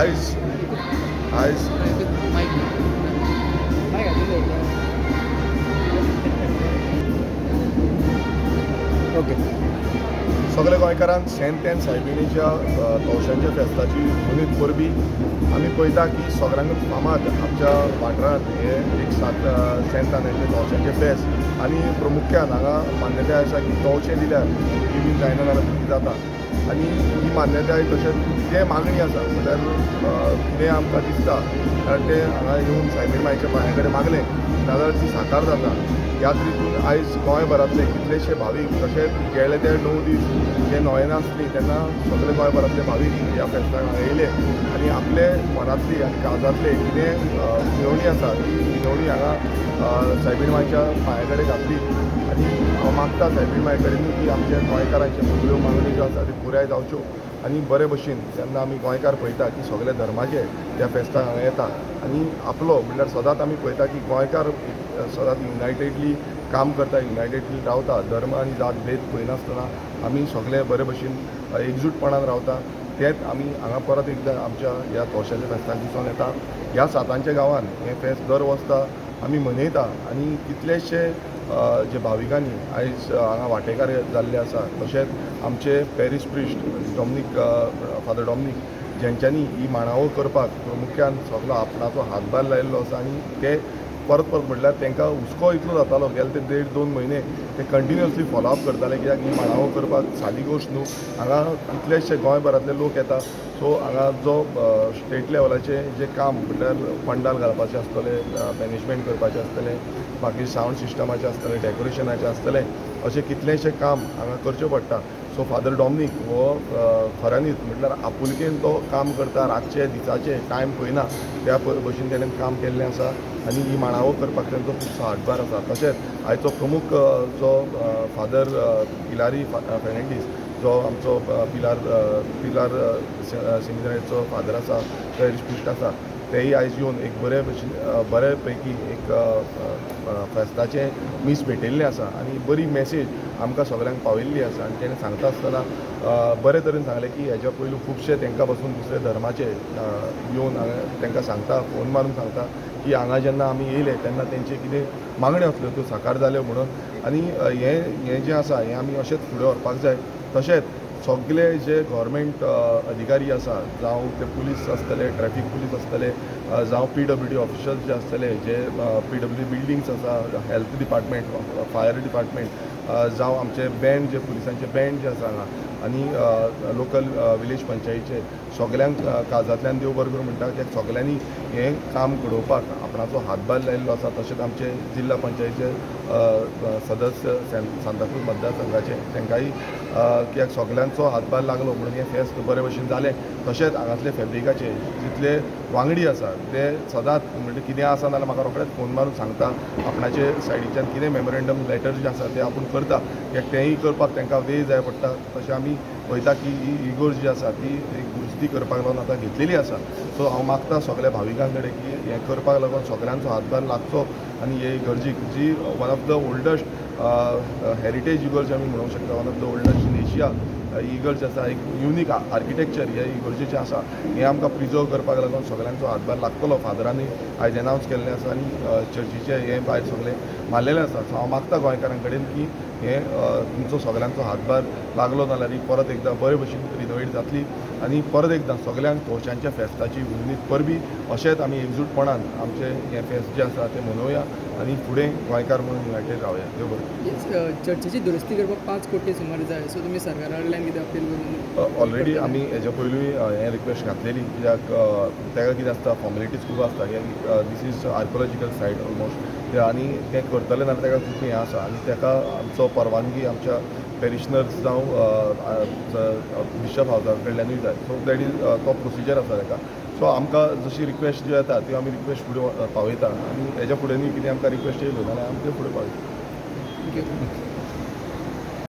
आयज आयज मायक मायक हातून दवरता. ओके. सगल्या गोंयकारांक सेंत एन सायबिणीच्या तवशांच्या फेस्ताची उमेद परबी. आमी पळयता की सगळ्यांकूच फामाद आमच्या वाठारांत हे एक सात सेंत आनाचें तवशांचें फेस्त आनी प्रमुख्यान हांगा मान्यताय आसा की तवशें दिल्यार ती बीन जायना जाल्यार भुरगीं जाता आनी ही मान्यताय तशेंच कितेंय मागणी आसा म्हणल्यार कितेंय आमकां दिसता कारण तें हांगा येवन सायबीण मायच्या पांया कडेन मागलें जाल्यार ती साकार जाता. ह्याच रितीन आयज गोंयभरांतले कितलेशे भावीक तशेंच गेले ते 9 दीस जे नोवेनां आसली तेन्ना सगळे गोंयभरांतले भावीक ह्या फेस्ताक हांगा येयले आनी आपले मनांतली आनी काळजांतले कितें विनवणी आसा ती विनवणी हांगा सायबीण मायच्या पांया कडेन घातली. आनी हांव मागता सायबीण माय कडेन की आमच्या गोंयकारांच्यो सगळ्यो मागण्यो ज्यो आसा त्यो पुराय जावच्यो आनी बरे भशेन जेन्ना आमी गोंयकार पळयता की सगळे धर्माचे त्या फेस्ताक हांगा येता आनी आपलो म्हणल्यार सदांच आमी पळयता की गोंयकार सदांच युनायटेडली काम करता, युनायटेडली रावता. धर्म आनी जात भेद पळयनासतना आमी सगळे बरे भशेन एकजूटपणान रावता. तेंच आमी हांगा परत एकदां आमच्या ह्या तोशाच्या फेस्ताक दिसून येता. ह्या सातांच्या गांवान हें फेस्त दर वर्सा आमी मनयता आनी कितलेशे जे भाविकांनी आयज हांगा वांटेकार जाल्ले आसा. तशेंच आमचे parish priest Dominic, father Dominic, जेंच्यांनी ही मांडावळ करपाक प्रमुख्यान सगलो आपणाचो हातभार लायिल्लो आसा आनी ते परत परत म्हटल्यार तांकां हुस्को इतलो जातालो, गेले ते देड दोन म्हयने ते कंटिन्युअसली फॉलोअप करताले, कित्याक ही मांडावळ करपाक सादी गोश्ट न्हू. हांगा कितलेशे गोंयभरांतले लोक येता. सो हांगा जो स्टेट लेवलाचें जें काम म्हटल्यार पंडाल घालपाचें आसतलें, मॅनेजमेंट करपाचें आसतलें, बाकी सावंड सिस्टमाचें आसतलें, डेकोरेशनाचें आसतलें, अशें कितलेंशें काम हांगा करचें पडटा. सो फादर डॉमनीक हो खऱ्यांनीच म्हटल्यार आपुलकेन तो काम करता. रातचें दिसाचें टायम पळयना, त्या भशेन तेणें काम केल्लें आसा आनी ही मांडावळ करपाक तेंचो खुबसो हातभार आसा. तशेंच आयचो प्रमुख जो फादर हिलारी फेर्नांडीस, जो आमचो पिलार पिलार सेमिनारीचो फादर आसा, पॅरीश प्रिस्ट आसा, तेय आयज येवन एक बरे भशेन बरे पैकी एक फेस्ताचें मीस भेटयल्लें आसा आनी बरी मॅसेज आमकां सगल्यांक पावयल्ली आसा. आनी तेणें सांगता आसतना बरे तरेन सांगलें की हेज्या पयलू खुबशे तांकां पासून दुसऱ्या धर्माचे येवन हांगा तांकां सांगता, फोन मारून सांगता की हांगा जेन्ना आमी येयले तेन्ना तेंचे कितें मागण्यो आसल्यो त्यो साकार जाल्यो म्हणून. आनी हें हें जें आसा हें आमी अशेंच फुडें व्हरपाक जाय. तशेंच सगले जे गव्हर्मेंट अधिकारी आसा, जावं ते पुलीस आसतले, ट्रॅफीक पुलीस आसतले, जावं पीडब्ल्यूडी ऑफिशल्स जे आसतले, जे पीडब्ल्यूडी बिल्डींग्स आसा, हेल्थ डिपार्टमेंट, फायर डिपार्टमेंट, जावं आमचे बँड जे पुलिसांचे बँड जे आसा हांगा आनी लोकल विलेज पंचायतीचे, सगल्यांक काळजांतल्यान देव बरें करूं म्हणटा, कित्याक सगल्यांनी हें काम घडोवपाक आपणाचो हातभार लायिल्लो आसा. तशेंच आमचे जिल्ला पंचायतीचे सदस्य सांताक्रूज मतदारसंघाचे, तांकांय, कित्याक सगल्यांचो हातभार लागलो म्हणून हें फेस्त बरे भशेन जालें. तशेंच हांगासले फॅब्रिकाचे जितले वांगडी आसा ते सदांच म्हणजे कितें आसा जाल्यार म्हाका रोखडेच फोन मारून सांगता. आपणाचे सायडीच्यान कितें मेमोरेंडम लेटर जे आसा ते आपूण करता, कित्याक तेंय करपाक तांकां वेळ जाय पडटा. तशें आमी पळयता की ही इगोर्ज जी आसा ती एक दुरुस्ती करपाक लागून आतां घेतलेली आसा. सो हांव मागता सगल्या भाविकां कडेन की हें करपाक लागून सगल्यांचो हातभार लागचो आनी हे इगर्जीक, जी one of the oldest heritage इगर्ज आमी म्हणूंक शकता, one of the oldest in Asia इगर्ज आसा, एक युनीक आर्किटेक्चर ह्या इगर्जेचें आसा, हें आमकां प्रिजर्व करपाक लागून सगल्यांचो हातभार लागतलो. फादरांनी आयज एनावन्स केल्लें आसा आनी चर्चीचें हें भायर सगळें मारलेलें आसा. सो हांव मागता गोंयकारां कडेन की हें तुमचो सगल्यांचो हातभार लागलो जाल्यार ही परत एकदां बरे भशेन रिनोवेट जातली. आनी परत एकदां सगल्यांक तोशांच्या फेस्ताची हुननीत परबी. अशेंच आमी एकजूटपणान आमचें हें फेस्त जें आसा तें मनोवया आनी फुडें गोंयकार म्हणून युनायटेड रावया. देव बरें. येस, चर्चेची दुरुस्ती करपाक 5 कोटी सुमार जाय. सो तुमी सरकारा कडल्यान कितें अपील करून? ऑलरेडी आमी हेज्या पयलूय हें रिक्वेस्ट घातलेली, कित्याक तेका कितें आसता, फॉर्मेलिटीज खूब आसता, कित्याक this is archaeological site almost आनी तें करतलें जाल्यार तेका खूब हें आसा आनी तेका आमचो परवानगी आमच्या पेरिशनर्स जावं बिशप हावसा कडल्यानूय जाय. सो that is तो प्रोसिजर आसा तेका. सो आमकां जशी रिक्वेस्ट ज्यो येता त्यो आमी रिक्वेस्ट फुडें पावयता आनी हेज्या फुडेंय कितें आमकां रिक्वेस्ट येयल्यो जाल्यार आमी त्यो फुडें पावयता. Thank you.